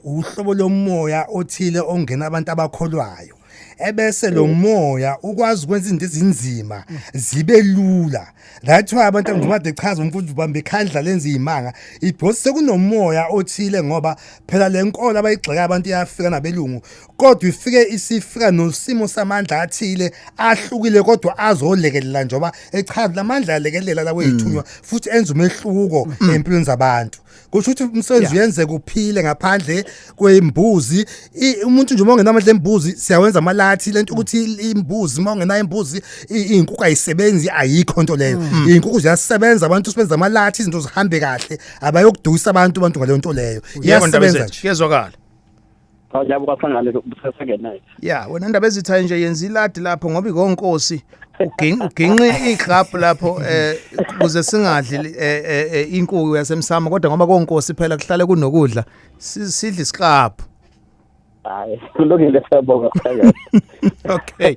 uhlobo lomoya othile ongena abantu abakholwayo, ebese lo moya ukwazi ukwenza izinto ezinzima zibe lula. That's why abantu, njengoba echaza umfundi, ubamba ikhandla lenza izimanga, ibhosi sekunomoya othile, ngoba phela le nkolo abayigxeka abantu iyafika nabelungu, kodwa ifike isifika nosimo samandla athile ahlukile, kodwa azolekelela, njengoba echaza lamandla alekelela lawo eyithunywa futhi enza umehluko empilweni zabantu. Kusho ukuthi umsebenzi uyenzeka uphile ngaphandle kwembuzi. Umuntu nje uma ungenamandla embuzi, siyawenza amalathi. Lento ukuthi imbuzi, uma ungenayo imbuzi, iy'nkukhu ayisebenzi, ayikho nto leyo. Iy'nkukhu ziyasebenza, abantu sibenza amalathi, izinto zihambe kahle, abayokudukisa abantu ngaleyo nto leyo. Yebo, ndaba Iyasebenza ezitha, nje. Kuyezwakala. Ngiyabonga sangane, kusesengenayo. Ya, wena ndaba ezitha nje, yenza iladi lapho ngoba ikonkosi uginqe iklap lapho kuze singadli inkukhu yasemsamo, kodwa ngoba konkosi phela kuhlale kunokudla, sidle isiklap. Hayi, kulungile, siyabonga sangane. Okay,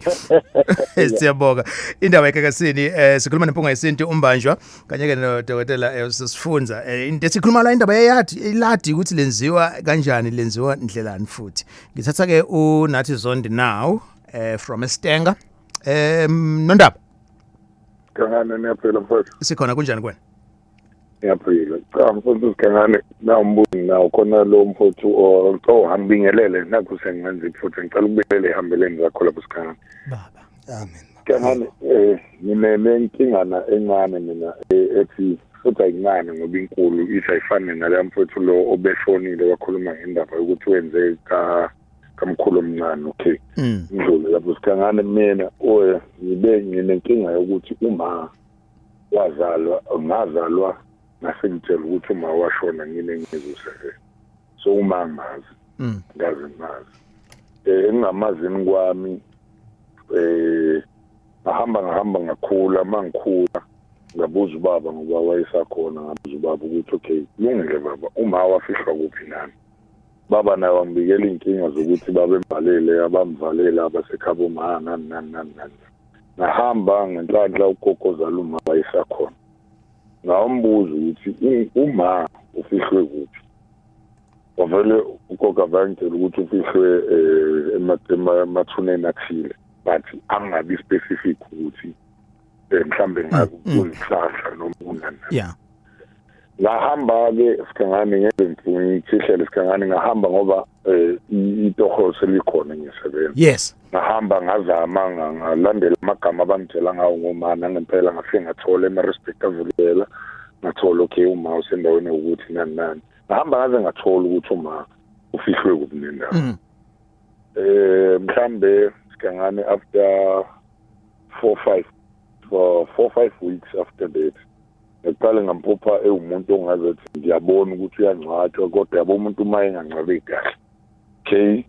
siyabonga. Indaba eGagasini, sikhuluma nempunga yesintu umbanjwa kanye ke nodokotela sisifunza into esikhuluma la, indaba yeyadi, iladi, ukuthi lenziwa kanjani, lenziwa ndlelani. Futhi ngithatha ke uNathi Zondi now from Estenga. Nondaba. Gangane, niyaphila mfowethu? Sikhona, kunjani kwena? Ngiyaphila. Cha mfowethu Sigangane, na umbuzo nawo khona lo mfowethu. Oh, angibingelele, nakhu sengenza iphutha. Ngicela ukubingelela ehambeleni zakho lapho, Sigangane. Baba. Amen. Sigangane, ngine nenkingana encane mina, ethi futhi ayincane ngoba inkulu, ithi ayifane naleya mfowethu lo obeshonile wakhuluma ngendaba yokuthi wenze ka kamkhulu omncane. Okay. Ngidlule lapho, Sigangane. Mina oye ngibe nginenkinga yokuthi uma wazalwa, ngazalwa ngase ngitshela ukuthi uma washona ngine ngizu-7, so uma ngimazi ngaze ngimazi engingamazini kwami, ngahamba ngakhula. Mangikhula ngabuza ubaba, ngoba wayesakhona, ngabuza ubaba ukuthi, "Okay, kulungile baba, uma wafihlwa kuphi nani?" Baba naye wangibikela iy'nkinga zokuthi babemvalele, abamvalela abasekhabo ma, nani nani nani nani. Ngahamba ngenhlanhla ugogo ozala uma wayesakhona, ngawambuza ukuthi uma ufihlwe kuphi. Wavele ugogo avangitshela ukuthi ufihlwe emathuneni athile, but angabi specific ukuthi mhlambe ngabe kuyihlahla noma kunani. Ngahamba-ke, Sigangane, ngeze ngithihlele, Sigangane, ngahamba ngoba itoho selikhona, ngiyasebenza. Ngahamba, ngazama, ngalandela amagama abangitshela ngawo ngomana, ngempela ngafike ngathola ema-respect avulela, ngathola. Ngithola, okay, uma usendaweni ukuthi nani nani, ngahamba ngaze ngathola ukuthi uma ufihlwe kuphi nendawo. Mhlambe sikangane after 4 5 weeks after that, ngaqala ngamphupha ewumuntu ongazathi ngiyabona ukuthi uyangcwatshwa, kodwa yabo umuntu uma engangcwabeki kahle. Okay,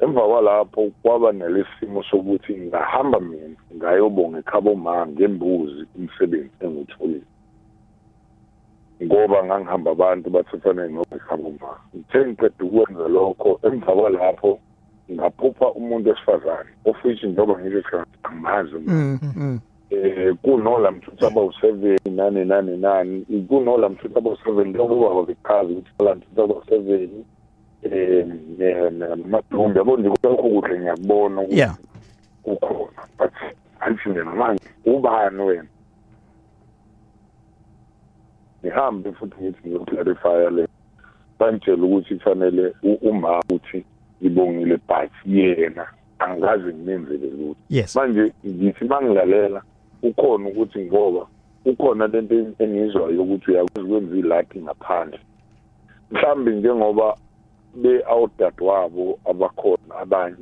emva kwalapho kwaba nelesimo sokuthi ngahamba mina ngayobonga ekhabo ma ngembuzi umsebenzi engiwutholile, ngoba ngangihamba abantu bathi fanele ngiyokhabo ma. Ngithe ngiqeda ukwenza lokho, emva kwalapho ngaphupha umuntu wesifazane ofishi, njengoba ngisho angimazi kunola mthuthu abawu-7 nani nani nani, kunola mthuthu abawu-7, njengoba bechaza ukuthi la mthuthu abawu-7 namadumbe, yabo nje lokho kuhle ngiyakubona ukuthi kukhona, but angithi mina manje ubani wena? Ngihambe futhi ngithi ngiyoclarifya le, bangitshela ukuthi kufanele uma uthi ngibongile, but yena angazi ngimenzele lutho. Manje ngithi mangilalela ukhona ukuthi ngoba ukhona lento engizwayo ukuthi uyakwazi ukwenza ilaki ngaphandle, mhlambi njengoba be-awudadewabo abakhona abanye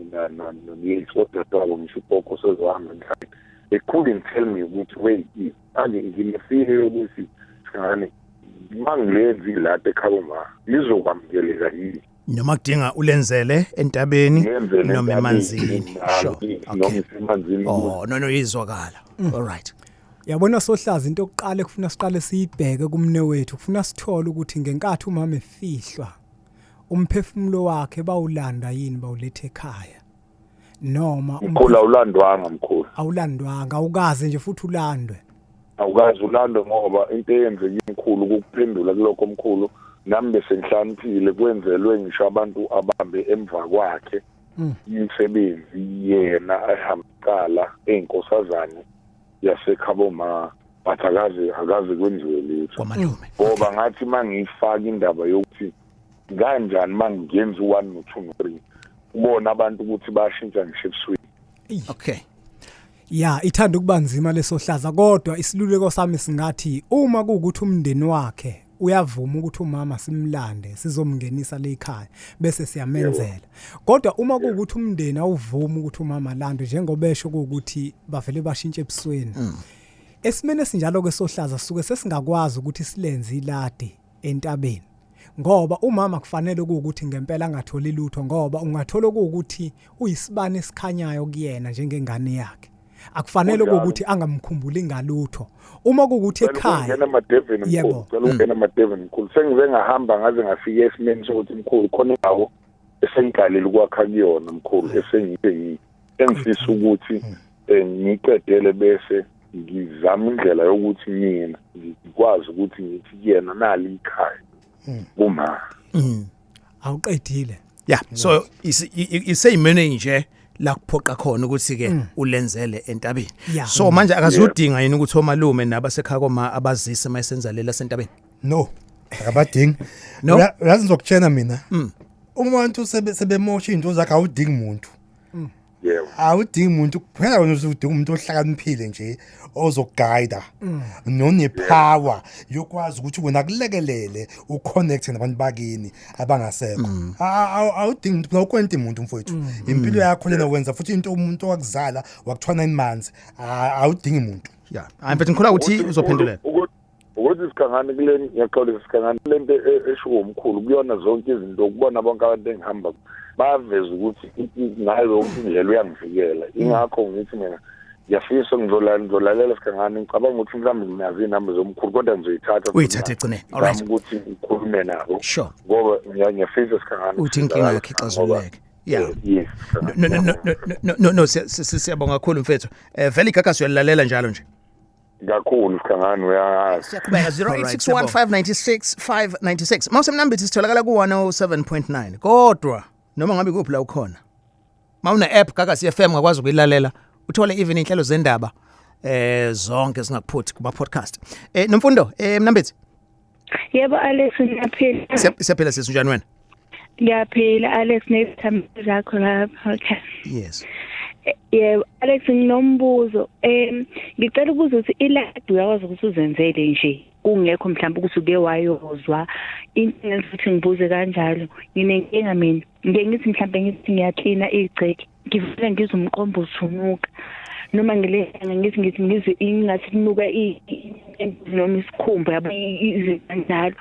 nodadewabo ngisho ugogo sezohamba mhlawumbe, they couldn't tell me ukuthi wait, manje nginefile yokuthi singane mangilenzi ilapha ekhabo ma lizokwamukeleka yini, noma kudinga ulenzele entabeni noma emanzini. Sure, noma emanzini. Oh no, izwakala. All right. Yabona sohlaza, into yokuqala ekufuna siqale siyibheke kumne wethu, kufuna sithole ukuthi ngenkathi umama efihlwa umphefumulo wakhe bawulanda yini bawulethe ekhaya, noma mkhulu awulandwanga. Mkhulu awulandwanga, awukaze nje futhi ulandwe. Awukaze ulandwe, ngoba into eyenzeka imkhulu ukuphendula kulokho mkhulu, nami bese ngihlaniphile kwenzelwe ngisho abantu abambe emva kwakhe imisebenzi yena ahamba eyinkosazane yasekhabo ma, but akaze kwenziwe lutho ngoba ngathi mangiyifaka indaba yokuthi kanjani mangingenza u1 no2 no3, ubona abantu ukuthi bayashintsha ngisho ebusweni. Okay. Ya, ithanda ukuba nzima lesohlaza, kodwa isiluleko sami singathi uma kuukuthi umndeni wakhe uyavuma ukuthi umama simlande sizomngenisa lekhaya bese siyamenzela, kodwa uma kuukuthi umndeni awuvuma ukuthi umama lande, njengoba esho ukuthi bavele bashintshe ebusweni, esimene sinjalo ke sohlaza suke sesingakwazi ukuthi silenze iladi entabeni, ngoba umama kufanele ukuthi ngempela angatholi lutho, ngoba ungathola ukuthi uyisibani esikhanyayo kuyena njengengane yakhe. Akufanele ukuthi angamkhumbuli ngalutho uma kuukuthi ekhaya ngena amadeveni mkhulu, cela ungena amadeveni mkhulu. Sengize ngahamba ngaze ngafika esimeni sokuthi mkhulu khona indawo esengiqalile ukwakha kuyona mkhulu, esengithe engifisa ukuthi ngiqedele bese ngizama indlela yokuthi mina ngikwazi ukuthi ngithi kuyena nali ikhaya kuma. Awuqedile. Yeah, so iseyimene nje la kuphoqa khona ukuthi ke ulenzele entabeni. So manje akazudinga yini ukuthi omalume nabasekhaya koma abazise mayisenza lela sentabeni? No, akabadingi. Uyazi ngizokutshena mina. Umuntu sebemosha into zakhe awudingi umuntu. Yebo. Awudingi umuntu kuphela, wena usudinga umuntu ohlakaniphile nje ozoguide nonepower yokwazi ukuthi wena kulekelele uconnect nabantu bakini abangasekho. Awudingi umuntu phela, ukwenta umuntu mfowethu. Impilo yakho lena wenza futhi into umuntu owakuzala wakuthiwa 9 months, awudingi umuntu. Yeah. Hayi mfethu, ngikholwa ukuthi uzophendulela. Ukuthi sikhangane kule, ngiyaxolisa sikhangane lento eshiwo umkhulu kuyona zonke izinto ukubona bonke abantu engihamba baveza ukuthi ngayo yonke indlela uyangivikela. Ingakho ngithi mina ngiyafisa ngizolalela sikhangane, ngicabanga ukuthi mhlawumbe nginazo inamba zomkhulu kodwa ngizoyithatha. Uyithathe egcineni. All right. Ukuthi ngikhulume nabo. Sure. Ngoba ngiyafisa sikhangane uthi inkinga yakhe ixazululeke. Yeah. Yes. No, siyabonga kakhulu mfethu. Vele igagasi uyalalela njalo nje. Kakhulu sikhangane uyazi. Siyaqhubeka 0861596596. Mawusemnambithi sitholakala ku 107.9. Kodwa noma ngabe kuphi la ukhona, mawuna app Gagasi FM ungakwazi ukuyilalela, uthole even inhlelo zendaba zonke singakuphuthi kuma podcast. Nomfundo Mnambithi. Yebo Alex, ngiyaphila. Siyaphila sisi, unjani wena? Ngiyaphila Alex, nezithambi zakho lapha. Okay. Yes. Yebo Alex, nginombuzo. Ngicela ukubuza ukuthi iladi uyakwazi ukuthi uzenzele nje kungekho mhlawumbe ukuthi uke wayozwa into engenza ukuthi ngibuze kanjalo? Nginenkinga mina, ngike ngithi mhlawumbe ngithi ngiyaklina igceke, ngivele ngizwe umqombo uthunuka, noma ngilenga ngithi ngizwe ingathi kunuka noma isikhumba, yabo, izinto kanjalo,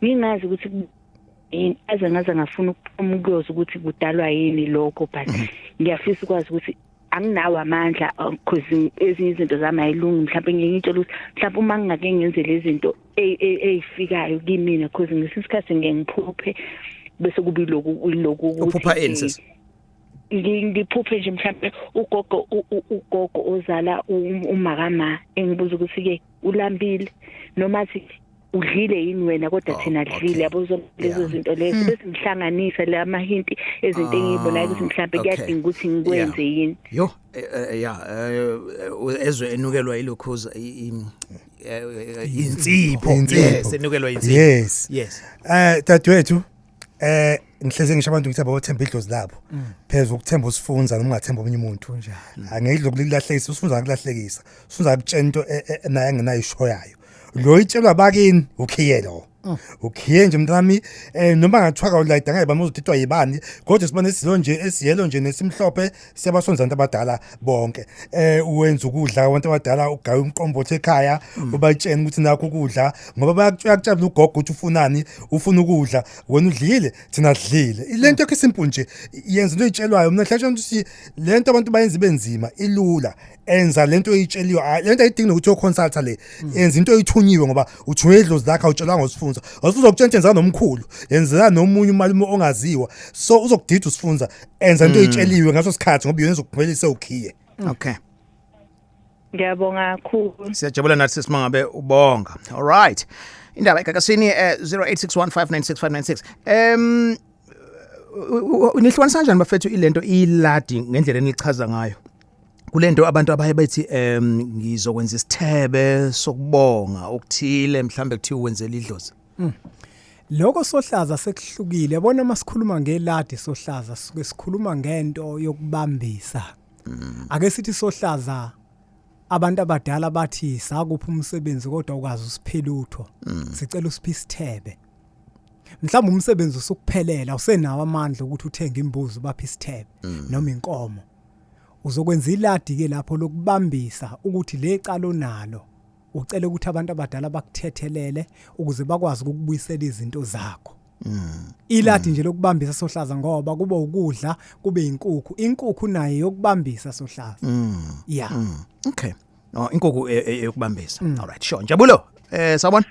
ngingazi ukuthi yini, aze ngaze ngafuna ukuphuma ukuyoza ukuthi kudalwa yini lokho, but ngiyafisa ukwazi ukuthi anginawo amandla, because ezinye izinto zami ayilungi. Mhlawumbe ngiyitshela ukuthi mhlawumbe uma ngingake ngenze lezi zinto ey'fikayo kimina, because ngesinye isikhathi ngike ngiphuphe bese kuba iloku ukuthi Uphupha ini, sis? Ngiphuphe nje mhlawumbe ugogo ozala umakama engibuza ukuthi-ke ulambile, noma athi udlile yini wena, kodwa thina dlile, yabo, zonke lezo zinto lezo, bese ngihlanganisa la mahinti ezinto engiyibonayo ukuthi mhlawumbe kuyadinga ukuthi ngikwenze yini. Yo, ya, ezwe enukelwa ilokhuza insipho. Yes, enukelwa insipho. Yes. Yes. Dadewethu, ngihleze ngisho abantu ngithi abathemba idlozi labo. Phezulu ukuthemba usifunza noma ungathemba omunye umuntu. Angeke lokulahlekisa, usifunza akulahlekisa. Usifunza akutshela into naye angenayo isho yayo. Lo itshelwa bakini ukhiye lo. Ukhiye nje mntanami, noma ngathiwa kawulayida ngeke bamuzodidwa yibani, kodwa sibone esilo nje esiyelo nje nesimhlophe siyabasonza abantu abadala bonke. Uwenza ukudla abantu abadala, ugaye umqombothi ekhaya, ubatshena ukuthi nakho ukudla, ngoba bayakutshela ugogo ukuthi ufunani, ufuna ukudla, wena udlile, thina sidlile. Lento yakho isimple nje, yenza into oyitshelwayo. Mina ngihlale ukuthi lento abantu bayenza ibenzima, ilula. Enza lento oyitsheliwe, lento ayidingi nokuthi uyoconsulta le. Yenza into oyithunyiwe, ngoba uthunywe idlozi lakho, awutshelwanga usifunza. Awusifunza ukutshela yenza nomkhulu, yenzela nomunye umalume ongaziwa. So uzokudida usifunza, enza into oyitsheliwe ngaso sikhathi, ngoba iyona ezokuphumelelisa ukhiye. Okay. Ngiyabonga kakhulu. Siyajabula nathi simangabe ubonga. All right. Indaba egagasini 0861596596. Nihlukanisa kanjani bafethu ilento iladi ngendlela enichaza ngayo? Kulento abantu abaye bethi ngizokwenza isithebe sokubonga okuthile, mhlambe kuthiwa wenzela idlozi. Lokho sohlaza sekuhlukile, yabona, masikhuluma ngeladi sohlaza suke sikhuluma ngento yokubambisa. Ake sithi sohlaza abantu abadala bathi sakupha umsebenzi kodwa ukazi usiphela utho, sicela usiphe isithebe. Mhlawumbe umsebenzi usukuphelela, usenawo amandla ukuthi uthenge imbuzi ubaphe isithebe noma inkomo. Uzokwenza iladi ke lapho lokubambisa ukuthi lecala onalo, ucela ukuthi abantu abadala bakuthethelele ukuze bakwazi ukukubuyisela izinto zakho. Iladi nje lokubambisa sohlaza, ngoba kuba ukudla, kube inkukhu, inkukhu nayo yokubambisa sohlaza. Yeah. Okay. Oh, inkukhu yokubambisa. All right, sure. Njabulo, sawubona.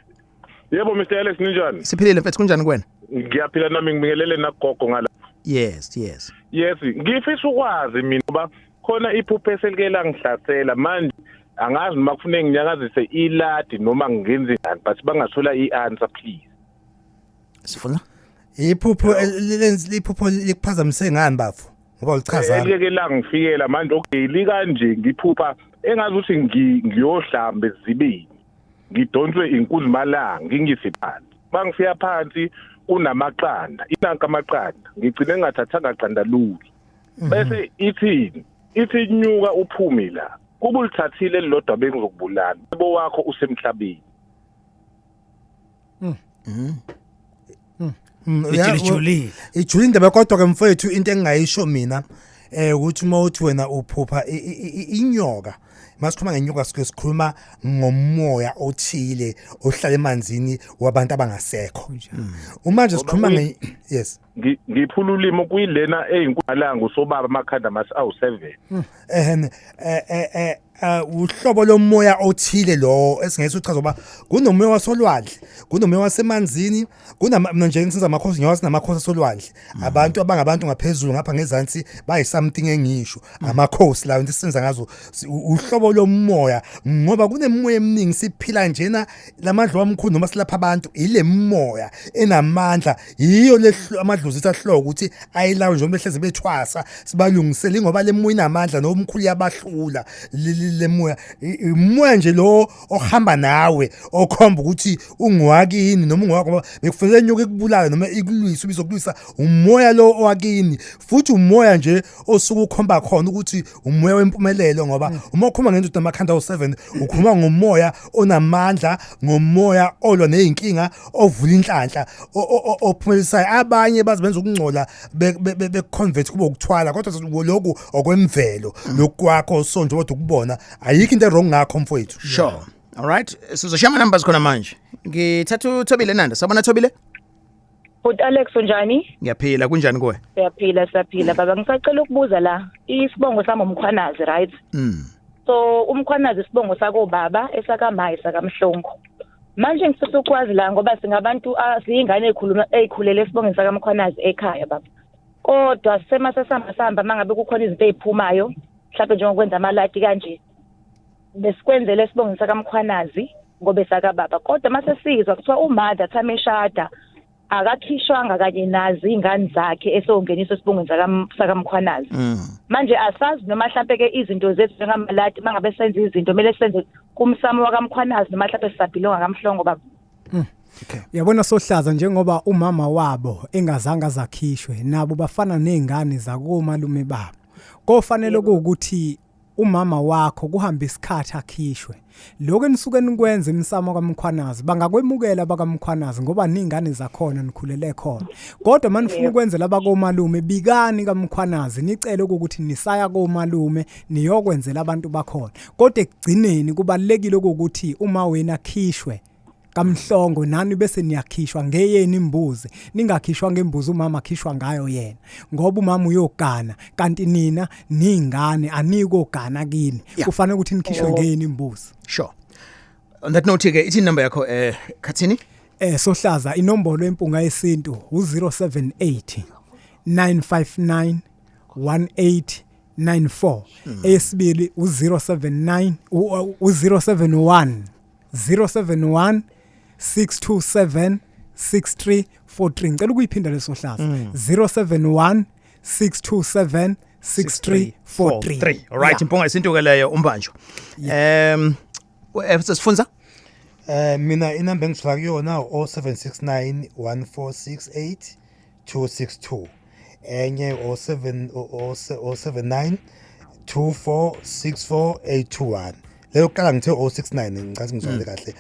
Yebo Mr Alex, ninjani? Siphilile mfethu, kunjani kuwena? Ngiyaphila nami, ngibingelele nagogo ngala. Yes, yes. Yes, ngifisa ukwazi mina ngoba khona iphupho eselike langihlasela manje, angazi noma kufuneka nginyakazise iladi noma ngenze njani, but bangathola i-answer please. Sifuna Iphupho lenzi, iphupho likuphazamise ngani bafo? Ngoba ulichaza. Elike langifikela manje, okay, likanje ngiphupha engazi ukuthi ngiyohlamba ezibini, ngidonswe inkunzimalanga ngingise phansi, mangifika phansi kunamaqanda, inanka amaqanda, ngigcine ngingathathanga qanda lutho, bese ithini, ithi nyuka uphume la, kuba ulithathile lelodwa bengizokubulala, yebo wakho usemhlabeni. Ijulile. Ijulile indaba, kodwa ke mfowethu into engingayisho mina ukuthi uma uthi wena uphupha inyoka, masikhuluma ngenyoka sike sikhuluma ngomoya othile ohlala emanzini wabantu abangasekho. Uma nje sikhuluma nge, yes. Ngiphula ulimi kuyilena eyinkumalanga usobaba amakhanda masi awu7. Ehene, uhlobo lomoya othile lo esingeke uchaza, ngoba kunomoya wasolwandle, kunomoya wasemanzini, kunama mina nje ngisiza amakhosi, ngiyawazi namakhosi asolwandle, abantu abangabantu ngaphezulu ngapha ngezansi bayi something engisho amakhosi lawo, into esisenza ngazo. Uhlobo lomoya, ngoba kunemoya eminingi siphila njena lamadlo wamkhulu noma silapha abantu, ile moya enamandla yiyo le amadlozi ethi ahloko ukuthi ayilawo njengoba behleze bethwasa sibalungisele, ngoba le moya inamandla nomkhulu yabahlula le moya. Umoya nje lo ohamba nawe okhomba ukuthi ungowakini noma ungowakho, ngoba bekufanele inyuke ikubulale noma ikulwise, ubizokulwisa umoya lo owakini. Futhi umoya nje osuke ukhomba khona ukuthi umoya wempumelelo, ngoba uma ukhuluma ngendoda amakhanda awu7 ukhuluma ngomoya onamandla, ngomoya olwa nezinkinga, ovula inhlanhla, ophumelelisayo. Abanye bazibenza ukungcola be-convert kube ukuthwala, kodwa lokhu okwemvelo lokwakho. So nje kodwa ukubona ayikho into wrong ngakho, mfowethu. Sure, all right, sizoshiya ama numbers khona manje. Ngithatha uThobile Nanda. Sabona, Thobile. Bhuti Alex, unjani? Ngiyaphila, kunjani kuwe? Siyaphila, siyaphila baba. Ngisacela ukubuza la, isibongo sami uMkhwanazi, right? So uMkhwanazi isibongo sakobaba, esakamayi sakamhlongo. Manje ngifisa ukwazi la, ngoba singabantu siyingane ezikhuluma ezikhulele esibongeni sakaMkhwanazi ekhaya baba. Kodwa sema sesihamba sihamba, mangabe kukhona izinto eziphumayo, mhlawumbe njengokwenza amalati kanje, besikwenzele esibongeni sakaMkhwanazi ngoba esakababa. Kodwa mase sizwa kuthiwa umother thame eshada akakhishwanga kanye nazo iy'ngane zakhe esongeniswa esibongweni sakaMkhwanazi. Manje asazi noma mhlampe ke izinto zethu njengamalati, mangabe senza izinto kumele senze kumsamo wakaMkhwanazi noma mhlampe sisabhilonga kaMhlongo baba. Uyabona sohlaza, njengoba umama wabo engazange azakhishwe, nabo bafana nezingane zakomalume babo. Kofanele ukuthi umama wakho kuhamba isikhathi akhishwe. Lokho enisuke nikwenza emsamo kaMkhwanazi bangakwemukela bakaMkhwanazi, ngoba ningane zakhona nikhulele khona. Kodwa manifuna ukwenzela abakomalume, bikani kaMkhwanazi, nicele ukuthi nisaya komalume niyokwenzela abantu bakhona. Kodwa ekugcineni kubalekile ukuthi uma wena khishwe kaMhlongo, nani bese niyakhishwa ngeyeni imbuzi, ningakhishwa ngembuzi umama akhishwa ngayo yena, ngoba umama uyogana kanti nina ningane anikogana kini. Kufanele ukuthi nikhishwe ngeyeni imbuzi. Sure, on that note ke, ithi number yakho Khathini? Sohlaza, inombolo empunga yesintu u078 959 1894. Eyesibili u079 u071 071 627 6343. Ngicela ukuyiphinda lesohlaza: 071 627 6343. All right, impunga yesintu ke leyo, umbanjwa. Sifunza. Mina inamba engithola kuyona 0769 1468 262, enye 07 079 2464 821. Leyo kuqala ngithe 069, ngicathi ngizwele kahle.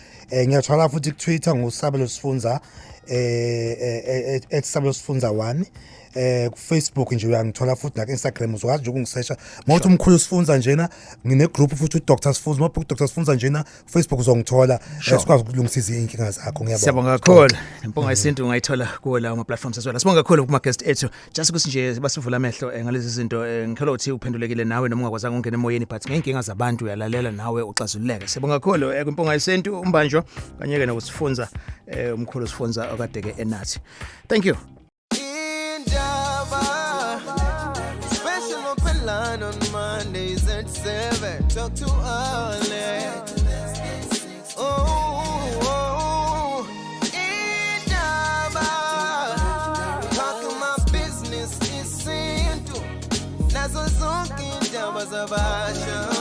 Ngiyathola futhi ku Twitter ngusabelo sifunza, @sabelosifunza 1. Ku Facebook nje uyangithola futhi, na ku Instagram uzokwazi nje ukungisesha mawuthi umkhulu sifunza njena. Ngine group futhi, uDr Sifunza. Mawuthi uDr Sifunza njena Facebook uzongithola. Sikwazi ukulungisa izinkinga zakho. Ngiyabonga. Siyabonga kakhulu. Impunga yesintu ungayithola kuwo lawo ma platforms as well. Sibonga kakhulu kuma guest ethu. Just ukuthi nje basivula amehlo ngalezi zinto. Ngikholwa ukuthi uphendulekile nawe noma ungakwazanga ungena emoyeni, but ngeenkinga zabantu uyalalela nawe uxazululeke. Siyabonga kakhulu kwimpunga yesintu, umbanjwa kanye ke nokusifunza, umkhulu sifunza okade ke enathi. Thank you. Indaba. Special open line on Mondays at 7. Talk to Alex. Oh, Indaba. Talking my business isintu. Nazo zonke indaba zabasha.